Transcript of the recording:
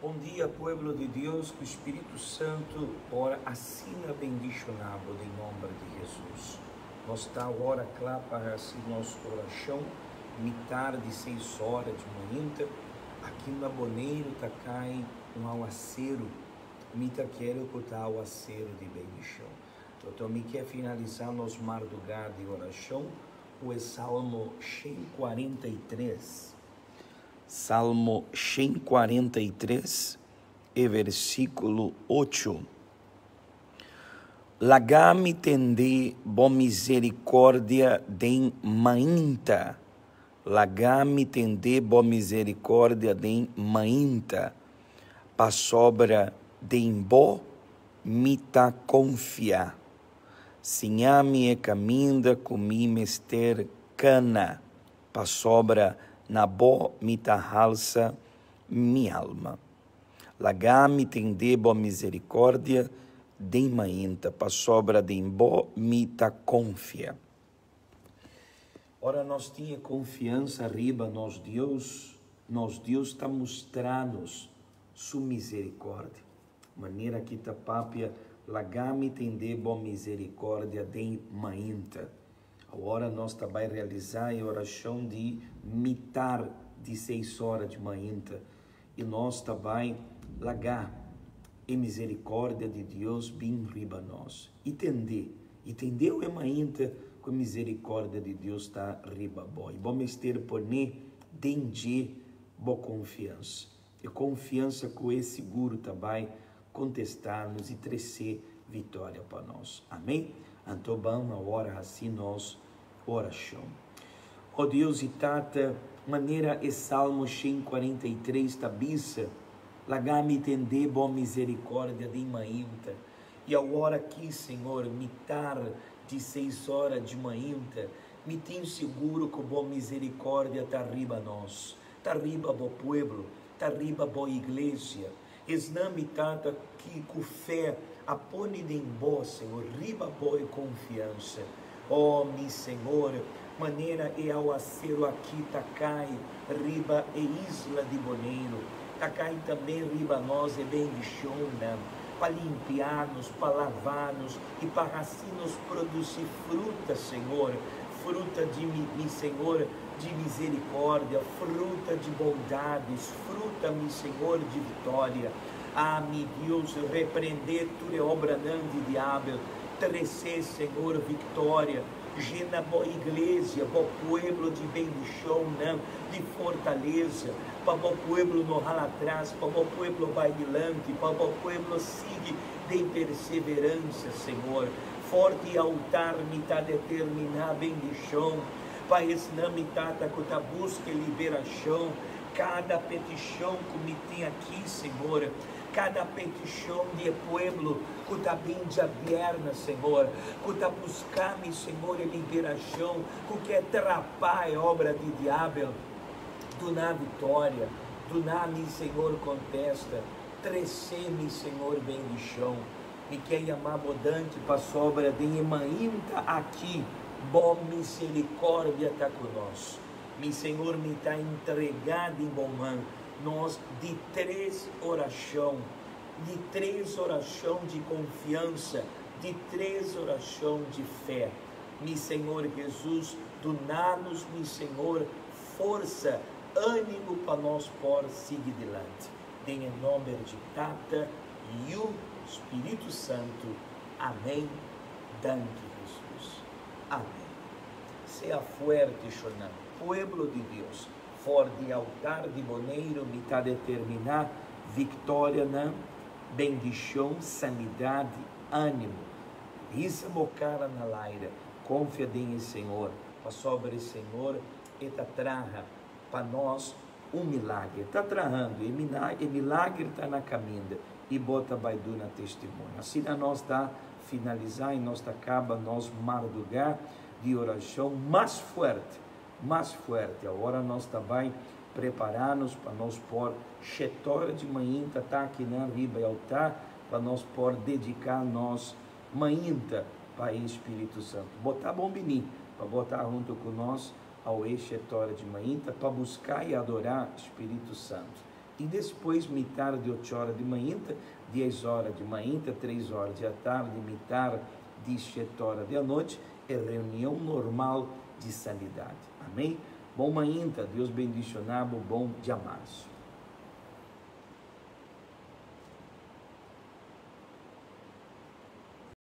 Bon dia pueblo di Dios, ku Spiritu Santu por asina bendishoná bo den nomber di Hesus. Nos ta awor kla pa hasi nos orashon mitar di seis ora di mainta. Aki na Boneiru ta kai un awaseru. Mi ta kere ku ta awaseru di bendishon. Anto mi ke finalisá nos mardugá di orashon ku e Salmo 143. Salmo 143 e versíkulo 8. Laga mi tende bo miserikòrdia den mainta, laga mi tende bo miserikòrdia den mainta, pasobra den bo mi ta konfia. Siña mi e kaminda ku mi mester kana, pasobra na bo mi ta halsa mi alma. Laga mi tende bo miserikòrdia den mainta, pasobra den bo mi ta konfia. Ora nos tin e konfiansa riba nos Dios, nos Dios ta mustra nos su miserikòrdia. Manera ki ta papia, Laga mi tende bo miserikòrdia den mainta. Awor nos ta bai realisá e orashon di mitar di seis ora di mainta i nos ta bai laga e miserikòrdia di Dios bin riba nos. I tende, i tendeu e mainta ku e miserikòrdia di Dios ta riba bo. I bo mester pone den dje bo konfiansa. E konfiansa ku e siguru ta bai kontestá nos i tresé vitória pa nos. Amén? Anto ban awor hasi nos orashon. O Dios i Tata, manera e Salmo 143 ta bisa, laga mi tende bo miserikòrdia den mainta. I awor aki, Señor, mitar di seis ora di mainta, mi tin siguro ku bo miserikòrdia ta riba nos, ta riba bo pueblo, ta riba bo iglesia. Esnan mi Tata ki ku fe a pone den bo, Señor, riba bo e konfiansa. O mi Señor, manera e awaseru aki ta kai riba e isla di Boneiru, ta kai tambe riba nos e bendishonnan pa limpia nos, pa lava nos i pa hasi nos produsi fruta, Señor, fruta di mi Señor, di miserikòrdia, fruta di bondadis, fruta, mi Señor, di vitória. Ah, mi Dios, repreendé tur e obranan di diabel, tresé, Señor, viktória, jena bo iglesia, bo pueblo di bendishonnan, di fortalesa, pa bo pueblo no hala atras, pa bo pueblo bai dilanti, pa bo pueblo sigui den perseveransia, Señor. For di altar mi ta determiná bendishon pa esnan, mi Tata, ku ta buska e liberashon. Kada petishon ku mi tin aki, Señor, kada petishon di e pueblo ku ta bin djabièrnè, Señor, ku ta buska mi, Señor, e liberashon, ku ke trapá e obra di diabel, duna viktoria, duna mi, Señor, kontesta, tresé mi, Señor, bendishon. Mi ke yama bo danki pasobra den e mainta aki bo miserikòrdia ta ku nos. Mi Señor, mi ta entregá den bo man nos di tres orashon, di tres orashon di konfiansa, di tres orashon di fe. Mi Señor Jesus, duna nos, mi Señor, forsa, ánimo pa nos por sigui dilanti. Den e nomber di Tata, Yu, Spiritu Santu. Amén. Danki Jesus. Amén. Sea fuerte, shonnan, pueblo di Dios. For di altar di Boneiru mi ta determiná viktorianan, bendishon, sanidat, ánimo. Hisa bo kara na laira, konfia den e Señor, pasobra e Señor e ta traha pa nos un milagre. Ta trahando, e milagre ta na kaminda i bo ta bai duna testimonio. Asina nos ta finalisá i nos ta kaba nos mardugá di orashon mas fuerte, mas fuerte. Awor nos ta bai prepará nos pa nos por shete ora di mainta ta akinan riba e altar pa nos por dediká nos mainta pa e Spiritu Santu. Bo ta bon bini pa bo ta huntu ku nos awe shete ora di mainta pa buska i adorá Spiritu Santu. I despues mitar di och'ora di mainta, dies ora di mainta, tres ora di atardi, mitar di shet'ora di anochi, e reunion normal di sanidat. Amèn? Bon mainta, Dios bendishoná bo, bon djamarsu.